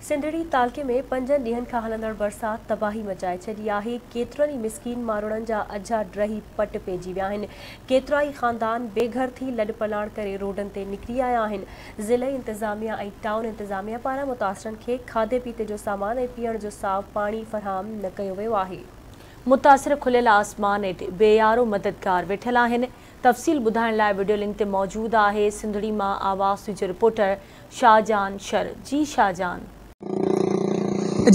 سنڌڙي تعلقي ۾ پنجن ڏينهن کان هلندڙ برسات تباهي مچائي ڇڏي آهي، ڪيترن ئي مسڪين ماروئڙن جا اجها ڊهي پٽ پئجي ويا آهن، ڪيترائي خاندان بي گهر ٿي لڏپلاڻ ڪري روڊن تي نڪري آيا آهن، ضلعي انتظاميا ۽ ٽائون انتظاميا پاران متاثرن کي کاڌي پيتي جو سامان ۽ پيئڻ جو صاف پاڻي فراهم نه ڪيو ويو آهي. متاثر کليل آسمان هيٺ بي يارو مددگار ويٺل آهن، تفصيل ٻڌائڻ لاء وڊيو لنڪ تي موجود آهي سنڌڙي مان آواز نيوز جو رپورٽر شاهجهان شر جي شاهجهان.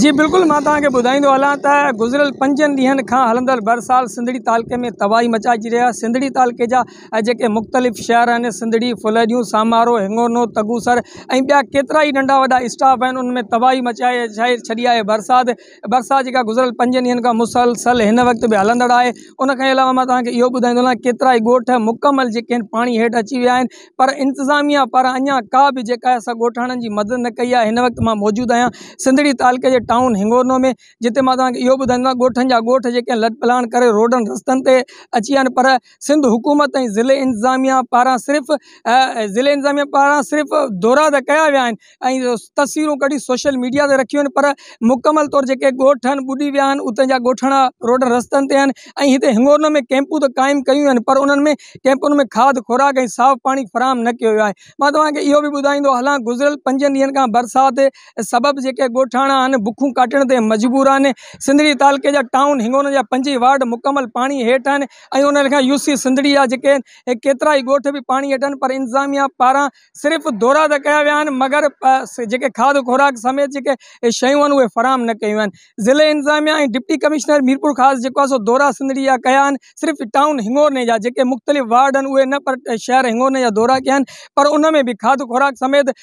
جي بلڪل مان توهان کي ٻڌائيندو هلان ته گذريل پنجن ڏينهن کان هلندڙ برسات سنڌڙي تعلقي ۾ تباهي مچائجي رهي آهي سنڌڙي تعلقي جا جيڪي مختلف شهر آهن سنڌڙي ڦلهڏيون سامارو هڱورنو تگوسر ۽ ٻيا ڪيترا ئي ننڍا وڏا اسٽاپ آهن ان ۾ تباهي مچائي ڇڏي آهي برسات برسات جيڪا گذريل پنجن ڏينهن کان مسلسل هن وقت به هلندڙ آهي ان کان علاوه مان توهان کي اهو ٻڌائيندو هلان ڪيترا ئي ڳوٺ مڪمل جيڪي آهن پاڻي هيٺ اچي ويا آهن پر انتظاميا پاران اڃا ڪا به جيڪا آهي سا ڳوٺاڻن جي مدد نه ڪئي آهي هن وقت مان موجود آهيان سنڌڙي تعلقي جي ٽائون هنگورنو ۾ جتي مان توهان کي اهو ٻڌائيندو هلان ڳوٺن جا ڳوٺ جيڪي آهن لڏپلاڻ ڪري روڊن رستن تي اچي ويا آهن پر سنڌ حڪومت ۽ ضلعي انتظاميا پاران صرف ضلعي انتظاميا پاران صرف دورا ته ڪيا ويا آهن ۽ تصويرون ڪڍي سوشل ميڊيا تي رکيون آهن پر مڪمل طور جيڪي ڳوٺ آهن ٻڏي ويا آهن اتان جا ڳوٺاڻا روڊن رستن تي آهن ۽ هتي هنگورنو ۾ ڪيمپون ته قائم ڪيون ويون آهن پر انهن ۾ ڪيمپن ۾ کاڌ خوراڪ ۽ صاف پاڻي فراهم نه ڪيو ويو آهي مان توهان کي اهو به ٻڌائيندو هلان گذريل پنجن ڏينهن کان برسات سبب جيڪي ڳوٺاڻا آهن بکون ڪاٽڻ تي مجبور آهن سنڌڙي تعلقي جا ٽائون هنگورنو جا پنج ئي وارڊ مڪمل پاڻي هيٺ آهن ۽ ان کان يو سي سنڌڙي جا جيڪي ڪيترا ئي ڳوٺ به پاڻي هيٺ آهن پر انتظاميا پاران صرف دورا ته ڪيا ويا آهن مگر جيڪي کاڌ خوراڪ سميت جيڪي شيون آهن اهي فراهم نه ڪيون آهن ضلعي انتظاميا ۽ ڊپٽي ڪمشنر ميرپورخاص جيڪو آهي سو دورا سنڌڙي جا ڪيا آهن صرف ٽائون هنگورني جا جيڪي مختلف وارڊ آهن اهي نه پر شهر هنگورني جا دورا ڪيا آهن پر ان ۾ به کاڌ خوراڪ سميت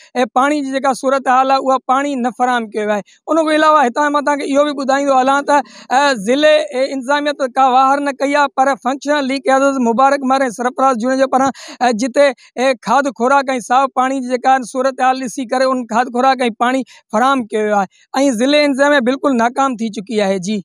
پاڻي جي جيڪا صورتحال آهي اها پاڻي نه فراهم ڪيو ويو آهي ان کان علاوه هتان مان توهان کي اهو به ٻڌائيندو هلان ته ضلعي انتظاميا ته ڪا واهر نه ڪئي آهي پر فنڪشنل ليگ قيادت مبارڪ مهر ۽ سرفراز جوڻيجو پاران جتي کاڌ خوراڪ ۽ صاف پاڻي جي جيڪا صورتحال ڏسي ڪري ان کاڌ خوراڪ ۽ پاڻي فراهم ڪيو ويو آهي ۽ ضلعي انتظاميا بلڪل ناڪام ٿي چڪي آهي جي.